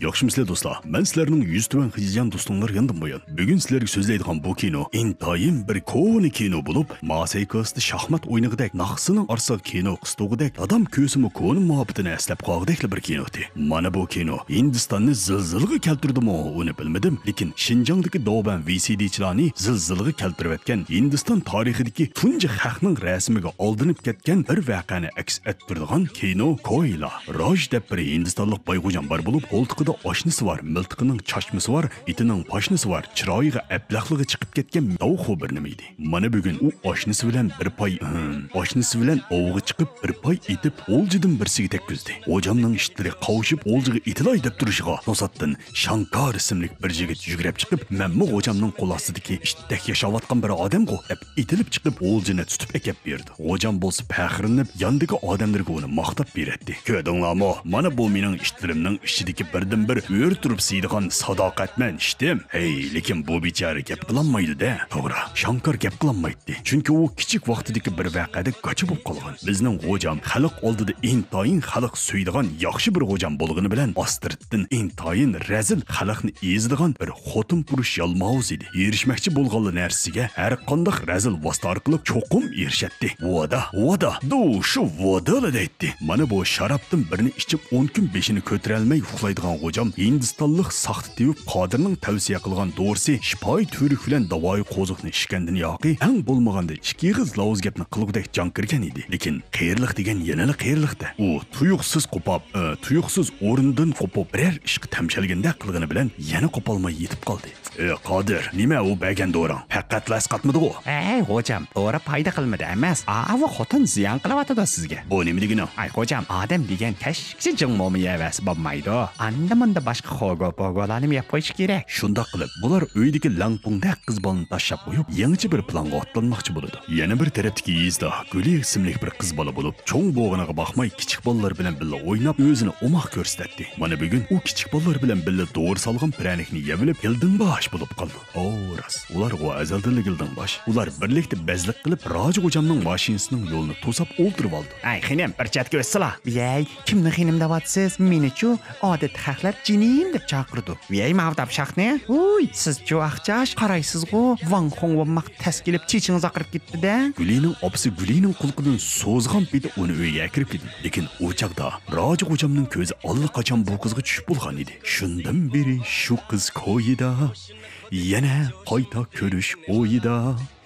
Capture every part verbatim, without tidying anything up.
ياخشىمۇسىلەر دوستلار؟ مەن سىلەرنىڭ يۈزى تۆۋەن خىجىلجان دوستۇڭلار ياندىن بۇيان. بۈگۈن سىلەرگە سۆزلەيدىغان بۇ كىنو ئىنتايىن بىر كونا كىنو بولۇپ، ماسەي كاسىدا شاھمات ئوينىغۇدەك، ناخشىسىنىڭ ئارىسىغا كىنو قىستۇرغۇدەك، دادام كۆرسىمۇ كونا مۇھەببىتىنى ئەسلەپ قالغۇدەكلا بىر كىنو ئىدى. مانا بۇ كىنو ھىندىستاننى زىلزىلىغا كەلتۈردىمۇ، ئۇنى بىلمىدىم، لېكىن شىنجاڭدىكى داۋبەن ۋى سى دى چىلارنى زىلزىلىغا كەلتۈرۈۋەتكەن، ھىندىستان تارىخىدىكى تۇنجى خەقنىڭ رەسىمىگە ئالدىنىپ كەتكەن بىر ۋەقەنى ئەكس ئەتتۈرىدىغان كىنو كويلا. راج دەپ بىر ھىندىستانلىق بايغوجام بار بولۇپ، قولتۇقىدا ئاشنىسى بار، مىلتىقىنىڭ چاچمىسى بار، ئېتىنىڭ پاشنىسى بار، چىرايىغا ئەبلەخلىقى چىقىپ كەتكەن داۋخۇ بىر نېمە ئىدى. مانا بۈگۈن ئۇ ئاشنىسى بىلەن بىر پاي، ئاشنىسى بىلەن ئوۋغا چىقىپ، بىر پاي ئېتىپ، غۇلجىدىن بىرسىگە تەگكۈزدى. غوجامنىڭ ئىتلىرى قاۋشىپ، غۇلجىغا ئېتىلاي دەپ تۇرۇشىغا، توساتتىن شاڭكار ئىسىملىك بىر يىگىت يۈگرەپ چىقىپ، مەنمۇ غوجامنىڭ قول ئاستىدىكى ئىتتەك ياشاۋاتقان بىر ئادەمغۇ دەپ ئېتىلىپ چىقىپ، غۇلجىنى تۇتۇپ ئەكەپ بېرىدۇ. غوجام بولسا پەخىرلىنىپ، ياندىكى ئادەملىرىگە ئۇنى ماختاپ بېرەتتى. كۆردۈڭلارمۇ؟ مانا بۇ مېنىڭ ئىتلىرىمنىڭ ئىچىدىكى بىردىنبىر ئۆرە تۇرۇپ سىيىدىغان ساداقەتمەن ئىتىم. ھەي، لېكىن بۇ بىچارە گەپ قىلالمايدۇ-دە. توغرا، شاڭكار گەپ قىلالمايتتى. چۈنكى ئۇ كىچىك ۋاقتىدىكى بىر ۋەقەدە گاچا بولۇپ قالغان. بىزنىڭ غوجام خەلق ئالدىدا ئىنتايىن خەلق سۆيىدىغان ياخشى بىر غوجام بولغىنى بىلەن، ئاستىرتتىن ئىنتايىن رەزىل، خەلقنى ئېزىدىغان بىر خوتۇنپۇرۇش يالماۋۇز ئىدى. ئېرىشمەكچى بولغانلا نەرسىسىگە ھەر قانداق رەزىل ۋاسىتە ئارقىلىق چوقۇم ئېرىشەتتى. ۋادا، ۋادا، دۇ شۇ ۋادىلا دەيتتى. مانا بۇ شارابتىن بىرنى ئىچىپ، ئون كۈن بېشىنى كۆتۈرەلمەي ئۇخلايدىغان غوجام ھىندىستانلىق ساختا تېۋىپ قادىرنىڭ تەۋسىيە قىلغان دورىسى شىپايى تۈۋرۈك بىلەن داۋايى قوزۇقنى ئىچكەندىن ياقى، ئەڭ بولمىغاندا ئىككى ئېغىز لاۋۇز گەپنى قىلغۇدەك جان كىرگەن ئىدى. لېكىن قېرىلىق دېگەن يەنىلا قېرىلىق-دە. ئۇ تۇيۇقسىز قوپاپ، ئە، تۇيۇقسىز ئورنىدىن قوپۇپ، بىرەر ئىشقا تەمشەلگەندەك قىلغىنى بىلەن يەنە قوپالماي يېتىپ قالدى. ئى قادىر، نېمە ئۇ بەرگەن دورىڭ؟ پەقەتلا ئەسقاتمىدىغۇ؟ ھەي، غوجام، دورا پايدا قىلمىدى ئەمەس، ئاۋۇ خوتۇن زىيان قىلىۋاتىدۇ سىزگە. بۇ نېمە دېگىنىڭ؟ ئاي، غوجام، ئادەم دېگەن كەچكىچە جىڭ موما يەۋەرسە بولمايدۇ. ئاندا-مۇندا باشقا خوگو-پوگولارنىمۇ يەپ قويۇشى كېرەك. شۇنداق قىلىپ، بۇلار ئۆيدىكى لەڭپۇڭدەك قىز بالىنى تاشلاپ قويۇپ، يېڭىچە بىر پىلانغا ئاتلانماقچى بولىدۇ. يەنە بىر تەرەپتىكى يېزىدا گۈلى ئىسىملىك بىر قىز بالا بولۇپ، چوڭ بولغىنىغا باقماي، كىچىك بالىلار بىلەن بىللە ئويناپ، ئۆزىنى ئوماق كۆرسىتەتتى. مانا بۈگۈن ئۇ كىچىك بالىلار بىلەن بىللە دورا سالغان پىرەنىكنى يەۋېلىپ، يىلدىڭباش بولۇپ قالدى. ئاۋۇ راست، ئۇلارغۇ ئەزەلدىنلا يىلدىڭباش. ئۇلار بىرلىكتە بەزلىك قىلىپ، راجا غوجامنىڭ ماشىنىسىنىڭ يولىنى توساپ ئولتۇرۇۋالدى. ئەي خېنىم، بىر چەتكە ئۆتسىلا. ۋەي، كىمنى خېنىم دەۋاتىسىز؟ مېنىچۇ، ئادەتتە خەقلەر جېنىم دەپ چاقىرىدۇ. ۋەي، ماۋۇ داپشاقنى. ھۇي، سىزچۇ ئاقچاش، قارايسىزغۇ، ۋاڭ خۇڭ بولماق تەس كېلىپ، چېچىڭىز ئاقىرىپ كېتىپتۇ-دە. گۈلىنىڭ ئاپىسى گۈلىنىڭ قۇلىقىدىن سوزغان پېتى ئۇنى ئۆيگە ئەكىرىپ كېتىدۇ. لېكىن ئۇ چاغدا راجا غوجامنىڭ كۆزى ئاللىقاچان بۇ قىزغا چۈشۈپ بولغان ئىدى. شۇندىن بېرى شۇ قىز كويىدا، يەنە قايتا كۆرۈش ئويىدا.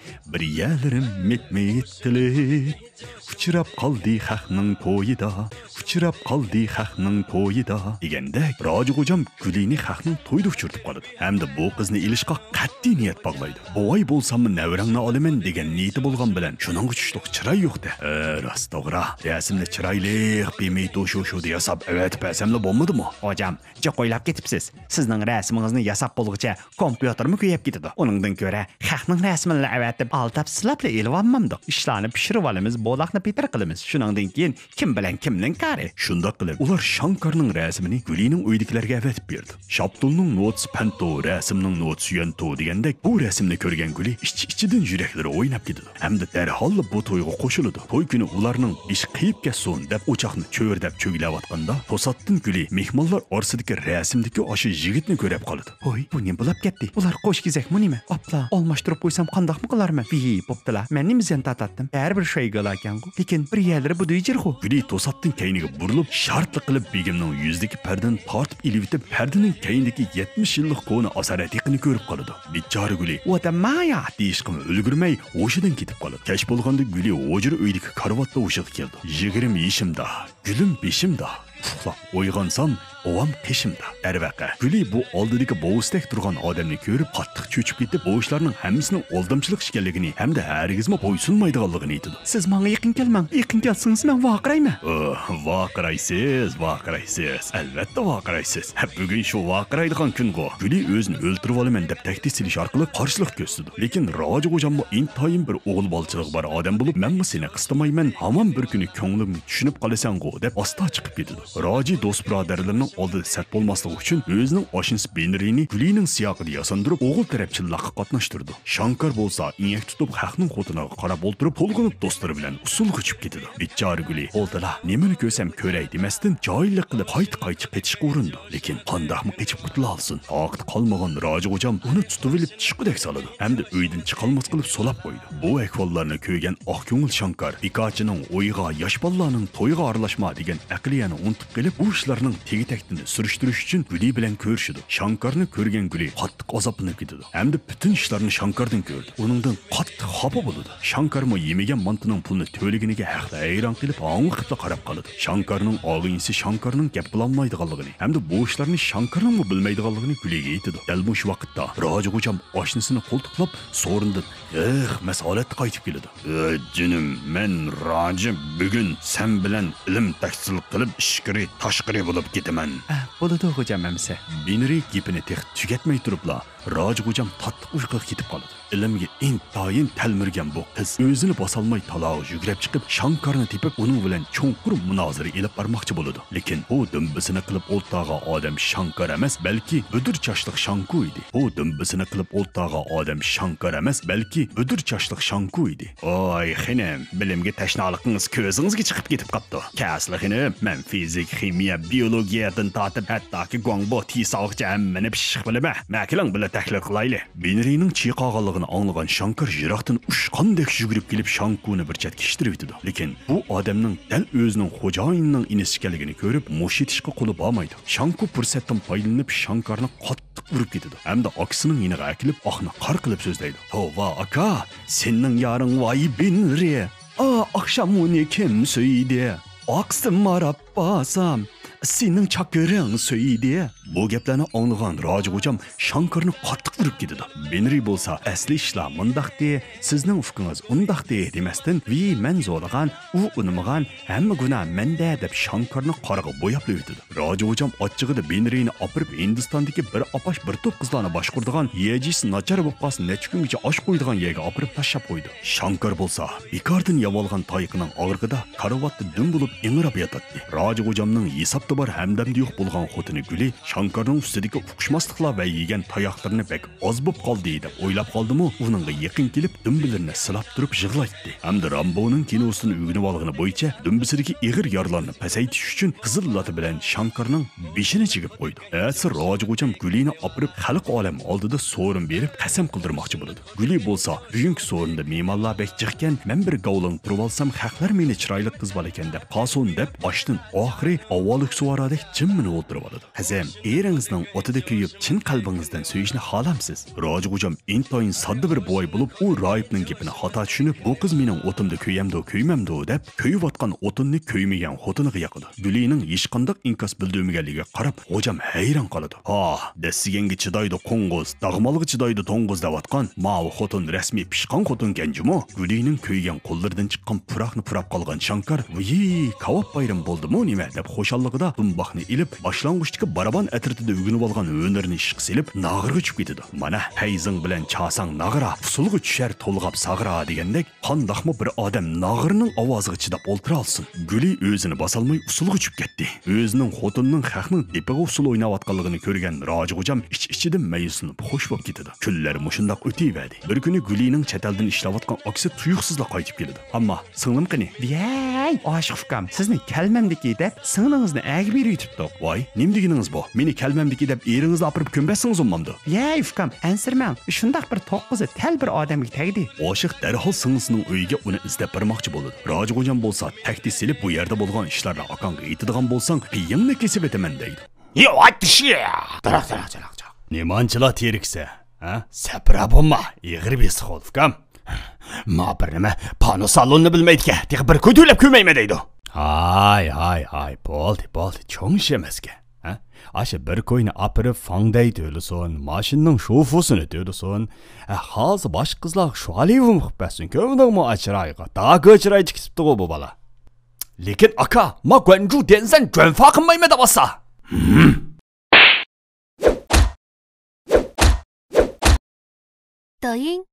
بىر يەرلىرىم مىت-مىت قىلىپ، ئۇچراپ قالدى خەقنىڭ تويىدا، ئۇچراپ قالدى خەقنىڭ تويىدا دېگەندەك، راجا غوجام گۈلىنى خەقنىڭ تويىدا ئۇچرىتىپ قالىدۇ ھەمدە بۇ قىزنى ئېلىشقا قەتئىي نىيەت باغلايدۇ. بوۋاي بولساممۇ نەۋرەڭنى ئالىمەن دېگەن نىيىتى بولغان بىلەن، شۇنىڭغا چۈشلۈق چىراي يوق-دە. ھە، راست، توغرا. رەسىمنى چىرايلىق بىمىتو شۇشۇدا ياساپ ئەۋەتىپ بەرسەملا بولمىدىمۇ؟ غوجام، جىق ئويلاپ كېتىپسىز. سىزنىڭ رەسىمىڭىزنى ياساپ بولغۇچە، كومپيۇتېرمۇ كۆيۈپ كېتىدۇ. ئۇنىڭدىن كۆرە، خەقنىڭ رەسىمىنىلا ئەۋەتىپ، ئالداپ سىلاپلا ئېلىۋالمامدۇق. ئىشلارنى پىشۇرۇۋالىمىز، بولاقنى پىتىر قىلىمىز. شۇنىڭدىن كېيىن كىم بىلەن كىمنىڭ كارى؟ شۇنداق قىلىپ، ئۇلار شاڭكارنىڭ رەسىمىنى گۈلىنىڭ ئۆيىدىكىلەرگە ئەۋەتىپ بېرىدۇ. شاپتۇلنىڭ نوتىسى پەنتو، رەسىمنىڭ نوتىسى يۈەنتو دېگەندەك، بۇ رەسىمنى كۆرگەن گۈلى ئىچ-ئىچىدىن يۈرەكلىرى ئويناپ كېتىدۇ ھەمدە دەرھاللا بۇ تويغا قوشۇلىدۇ. توي كۈنى ئۇلارنىڭ بېشى قېيىپ كەتسۇن دەپ، ئوچاقنى چۆرىدەپ چۆگىلەۋاتقاندا، توساتتىن گۈلى مېھمانلار ئارىسىدىكى رەسىمدىكى ئاشۇ يىگىتنى كۆرۈپ قالىدۇ. ھوي، بۇ نېمە بولاپ كەتتى؟ ئۇلار قوش كېزەكمۇ نېمە؟ ئاپلا، ئالماشتۇرۇپ قويسام قانداقمۇ قىلارمەن؟ ۋىي، بوپتىلا، مەن نېمە زىيان تارتاتتىم؟ بەرىبىر شۇ ئىگىلاكەنغۇ. لېكىن بىر يەرلىرى بۇدۇيجىرغۇ. گۈلى توساتتىن كەينىگە بۇرۇلۇپ، شارتلا قىلىپ بېگىمنىڭ يۈزىدىكى پەردىنى تارتىپ ئېلىۋېتىپ، پەردىنىڭ كەينىدىكى يەتمىش يىللىق كونا ئاسارئەتىقىنى كۆرۈپ قالىدۇ. بىچارە گۈلى، ۋاتەن مايا! دېيىشقىمۇ ئۈلگۈرمەي، ھوشىدىن كېتىپ قالىدۇ. كەچ بولغاندا گۈلى ھۇجرا ئۆيىدىكى كارىۋاتتا ھوشىغا كېلىدۇ. يىگىرمە يېشىمدا، گۈلۈم بېشىمدا، ئۇخلاپ ئويغانسام، بوۋام قېشىمدا. دەرۋەقە، گۈلى بۇ ئالدىدىكى بوۋىسىدەك تۇرغان ئادەمنى كۆرۈپ، قاتتىق چۆچۈپ كېتىپ، بۇ ئىشلارنىڭ ھەممىسىنىڭ ئالدامچىلىق ئىكەنلىكىنى ھەمدە ھەرگىزمۇ بويسۇنمايدىغانلىقىنى ئېيتىدۇ. سىز ماڭا يېقىن كەلمەڭ، يېقىن كەلسىڭىز، مەن ۋارقىرايمەن. ئوھ، ۋارقىرايسىز، ۋارقىرايسىز، ئەلۋەتتە ۋارقىرايسىز. ھە، بۈگۈن شۇ ۋارقىرايدىغان كۈنغۇ. گۈلى ئۆزىنى ئۆلتۈرۈۋالىمەن دەپ تەھدىت سېلىش ئارقىلىق قارشىلىق كۆرسىتىدۇ. لېكىن راجا غوجاممۇ ئىنتايىن بىر ئوغۇل بالىچىلىقى بار ئادەم بولۇپ، مەنمۇ سېنى قىستىمايمەن، ھامان بىر كۈنى كۆڭلۈمنى چۈشىنىپ قالىسەنغۇ دەپ ئاستا چىقىپ كېتىدۇ. راجى دوست-بۇرادەرلىرىنىڭ ئالدىدا سەت بولماسلىقى ئۈچۈن ئۆزىنىڭ ئاشنىسى بېنرىنى گۈلىنىڭ سىياقىدا ياساندۇرۇپ، ئوغۇل تەرەپ چىللاققا قاتناشتۇرىدۇ. شاڭكار بولسا ئېڭەك تۇتۇپ، خەقنىڭ خوتۇنىغا قاراپ ئولتۇرۇپ، تولغىنىپ دوستلىرى بىلەن ئۇسسۇلغا چۈشۈپ كېتىدۇ. بىچارە گۈلى، بولدىلا، نېمىنى كۆرسەم كۆرەي دېمەستىن، جاھىللىق قىلىپ قايتا-قايتا قېچىشقا ئۇرۇنىدۇ. لېكىن قانداقمۇ قېچىپ قۇتۇلالىسۇن؟ تاقىتى قالمىغان راجى غوجام ئۇنى تۇتۇۋېلىپ چىشقۇدەك سالىدۇ ھەمدە ئۆيدىن چىقالماس قىلىپ سولاپ قويىدۇ. بۇ ئەھۋاللارنى كۆرگەن ئاقكۆڭۈل شاڭكار بىكارچىنىڭ ئويىغا، ياش بالىلارنىڭ تويىغا ئارىلاشما دېگەن ئەقلىيەنى ئۇنتۇپ قېلىپ، بۇ ئىشلارنىڭ تېگى-تەكتىنى سۈرۈشتۈرۈش ئۈچۈن گۈلى بىلەن كۆرۈشىدۇ. شاڭكارنى كۆرگەن گۈلى قاتتىق ئازابلىنىپ كېتىدۇ ھەمدە پۈتۈن ئىشلارنى شاڭكاردىن كۆرىدۇ. ئۇنىڭدىن قاتتىق خاپا بولىدۇ. شاڭكارمۇ يېمىگەن مانتىنىڭ پۇلىنى تۆلىگىنىگە ھەقلا ھەيران قېلىپ، ھاڭۋېقىپلا قاراپ قالىدۇ. شاڭكارنىڭ ئاغىنىسى شاڭكارنىڭ گەپ قىلالمايدىغانلىقىنى ھەمدە بۇ ئىشلارنى شاڭكارنىڭمۇ بىلمەيدىغانلىقىنى گۈلىگە ئېيتىدۇ. دەل مۇشۇ ۋاقىتتا راجى غوجام ئاشنىسىنى قولتۇقلاپ، سورۇندىن غىخ مەس ھالەتتە قايتىپ كېلىدۇ. ئۆ، جېنىم، مەن راجى، بۈگۈن سەن بىلەن ئىلىم تەھسىل قىلىپ، ئىچكىرى تاشقىرى بولۇپ كېتىمەن. ئە، بولىدۇ، غوجام ئەمىسە. بېنرى گېپىنى تېخى تۈگەتمەي تۇرۇپلا، راجى غوجام تاتلىق ئۇيقۇغا كېتىپ قالىدۇ. ئىلىمگە ئىنتايىن تەلمۈرگەن بۇ قىز ئۆزىنى باسالماي تالاغا يۈگرەپ چىقىپ، شاڭكارنى تېپىپ، ئۇنىڭ بىلەن چوڭقۇر مۇنازىرە ئېلىپ بارماقچى بولىدۇ. لېكىن بۇ دۈمبىسىنى قىلىپ ئولتۇرغان ئادەم شاڭكار ئەمەس، بەلكى بۈدۈر چاچلىق شاڭكۇ ئىدى. بۇ دۈمبىسىنى قىلىپ ئولتۇرغان ئادەم شاڭكار ئەمەس، بەلكى بۈدۈر چاچلىق شاڭكۇ ئىدى. ۋاي خېنىم، بىلىمگە تەشنالىقىڭىز كۆزىڭىزگە چىقىپ كېتىپ قاپتۇ. كەلسىلە خېنىم، مەن فىزىك، خىمىيە، بىيولوگىيەدىن تارتىپ، ھەتتاكى گۇاڭبو تىساۋغىچە ھەممىنى پىششىق بىلىمەن. ماكىلىڭ بىللە تەھلىل قىلايلى. بېنرىنىڭ چېقىغانلىقىنى ئاڭلىغان شاڭكار يىراقتىن ئۇچقاندەك يۈگۈرۈپ كېلىپ، شاڭكۇنى بىر چەتكە ئىتتىرىۋېتىدۇ. لېكىن بۇ ئادەمنىڭ دەل ئۆزىنىڭ خوجايىنىنىڭ ئىنىسى ئىكەنلىكىنى كۆرۈپ، مۇش ئېتىشقا قولى بارمايدۇ. شاڭكۇ پۇرسەتتىن پايدىلىنىپ، شاڭكارنى قاتتىق ئۇرۇپ كېتىدۇ ھەمدە ئاكىسىنىڭ يېنىغا ئەكېلىپ، ئاقنى قار قىلىپ سۆزلەيدۇ. توۋا، ئاكا، سېنىڭ يارىڭ ۋاي بېنرى! ئا، ئاخشام ئۇنى كىم سۆيدى؟ ئاقسى ماراپ بارسام، سېنىڭ چاكىرىڭ سۆيدى. بۇ گەپلەرنى ئاڭلىغان راجى غوجام شاڭكارنى قاتتىق ئۇرۇپ كېتىدۇ. بېنرى بولسا، ئەسلى ئىشلار مۇنداقتى، سىزنىڭ ئۇكىڭىز ئۇنداقتى دېمەستىن، ۋىي، مەن زورلىغان، ئۇ ئۇنىمىغان، ھەممە گۇناھ مەندە دەپ شاڭكارنى قارىغا بوياپلا ئۆتىدۇ. راجى غوجام ئاچچىقىدا بېنرىنى ئاپىرىپ، ھىندىستاندىكى بىر ئاپاش بىر توپ قىزلارنى باشقۇرىدىغان، يېجىسى ناچار بولۇپ قالسا نەچچە كۈنگىچە ئاش قويىدىغان يەرگە ئاپىرىپ تاشلاپ قويىدۇ. شاڭكار بولسا بىكاردىن يەۋالغان تايىقىنىڭ ئاغرىقىدا كارىۋاتتا دۈم بولۇپ ئىڭراپ ياتاتتى. راجى غوجامنىڭ ھېسابتا بار ھەمدەمدە يوق بولغان خوتۇنى گۈلى شاڭكارنىڭ ئۈستىدىكى ئۇقۇشماسلىقلار ۋە يېگەن تاياقلىرىنى بەك ئاز بوپ قالدى دەپ ئويلاپ قالدىمۇ، ئۇنىڭغا يېقىن كېلىپ، دۈمبىلىرىنى سىلاپ تۇرۇپ يىغلايتتى ھەمدە رامبونىڭ كىنوسىدىن ئۆگىنىۋالغىنى بويىچە، دۈمبىسىدىكى ئېغىر يارىلارنى پەسەيتىش ئۈچۈن قىزىل لاتا بىلەن شاڭكارنىڭ بېشىنى چىگىپ قويدى. ئەتىسى راجى غوجام گۈلىنى ئاپىرىپ، خەلق ئالەم ئالدىدا سورۇن بېرىپ، قەسەم قىلدۇرماقچى بولىدۇ. گۈلى بولسا، بۈگۈنكى سورۇندا مېھمانلار بەك جىقكەن، مەن بىر گاۋلىڭ تۇرۇۋالسام، خەقلەر مېنى چىرايلىق قىز بالىكەن دەپ قالسۇن دەپ، باشتىن ئاخىرى ئاۋۋالقى سۇۋاراردەك جىممىنى ئولتۇرۇۋالىدۇ. قىزىم، ئېرىڭىزنىڭ ئوتىدا كۆيۈپ، چىن قەلبىڭىزدىن سۆيۈشنى خالامسىز؟ راجى غوجام ئىنتايىن ساددا بىر بوۋاي بولۇپ، ئۇ راھىبنىڭ گېپىنى خاتا چۈشىنىپ، بۇ قىز مېنىڭ ئوتۇمدا كۆيەمدۇ، كۆيمەمدۇ دەپ، كۆيۈۋاتقان ئوتۇننى كۆيمىگەن خوتۇنىغا ياقىدۇ. گۈلىنىڭ ھېچقانداق ئىنكاس بىلدۈرمىگەنلىكىگە قاراپ، غوجام ھەيران قالىدۇ. ھا، دەسسىگەنگە چىدايدۇ قوڭغۇز، داغمالغا چىدايدۇ توڭغۇز دەۋاتقان ماۋۇ خوتۇن رەسمىي پىشقان خوتۇنكەنجۇمۇ؟ گۈلىنىڭ كۆيگەن قوللىرىدىن چىققان پۇراقنى پۇراپ قالغان شاڭكار، ۋىي، كاۋاپ بايرىمى بولدىمۇ نېمە دەپ خۇشاللىقىدا دۇمباقنى ئېلىپ، باشلانغۇچتىكى بارابان ئەترىتىدە ئۆگىنىۋالغان ھۈنىرىنى ئىشقا سېلىپ، ناغرىغا چۈشۈپ كېتىدۇ. مانا، پەيزىڭ بىلەن چاساڭ ناغرا، ئۇسسۇلغا چۈشەر تولغاپ ساغرا دېگەندەك، قانداقمۇ بىر ئادەم ناغرىنىڭ ئاۋازىغا چىداپ ئولتۇرالسۇن؟ گۈلى ئۆزىنى باسالماي ئۇسسۇلغا چۈشۈپ كەتتى. ئۆزىنىڭ خوتۇنىنىڭ خەقنىڭ دېپىغا ئۇسسۇل ئويناۋاتقانلىقىنى كۆرگەن راجى غوجام ئىچ-ئىچىدىن مەيۈسلىنىپ خوش بولۇپ كېتىدۇ. كۈنلەر مۇشۇنداق ئۆتۈۋەردى. بىر كۈنى گۈلىنىڭ چەت ئەلدىن ئىشلەۋاتقان ئاكىسى تۇيۇقسىزلا قايتىپ كېلىدۇ. ئامما سىڭلىم قېنى؟ ۋىيەي، ئاشىق ئۇكام، سىزنى كەلمەمدىكى دەپ سىڭلىڭىزنى ئەگە بېرىۋېتىپتۇق. ۋاي، نېمە دېگىنىڭىز بۇ؟ مېنى كەلمەمدىكى دەپ ئېرىڭىزنى ئاپىرىپ كۆمبەتسىڭىز بولمامدۇ؟ ۋىيەي ئۇكام، ئەنسىرىمەڭ، شۇنداق بىر توققۇزى تەل بىر ئادەمگە تەگدى. ئاشىق دەرھال سىڭلىسىنىڭ ئۆيىگە ئۇنى ئىزدەپ بارماقچى بولىدۇ. راجى غوجام بولسا تەھدىت سېلىپ، بۇ يەردە بولغان ئىشلارنى ئاكاڭغا ئېيتىدىغان بولساڭ، پېيىڭنى كېسىۋېتىمەن دەيدۇ. ياۋاي تىشى! تاراق، تاراق، تاراق، تاراق. نېمانچىلا تېرىكسە، ھە؟ سەپرا بولما، ئېغىر بېسىق بول، ئۇكام. ما بىر نېمە، پانو سالوننى بىلمەيدىكەن، تېخى بىر كوي تۆلەپ كۆرمەيمەن دەيدۇ. ھاي، ھاي، ھاي، بولدى، بولدى، چوڭ ئىش ئەمەسكەن، ھە؟ ئاشۇ بىر كوينى ئاپىرىپ فاڭدەي تۆلىسۇن، ماشىنىنىڭ شوفۇسىنى تۆلىسۇن، ھە، خالىسا باشقا قىزلارغا شۇغالىۋىم قىلىپ بەرسۇن، كۆردۈڭمۇ ئاچىرايغا، داكا چىرايچى كېسىپتىغۇ بۇ بالا. لېكىن ئاكا، ما گۇەنجۇ دېنسەن جۆنفا قىلمايمەن دەۋاتسا. 抖音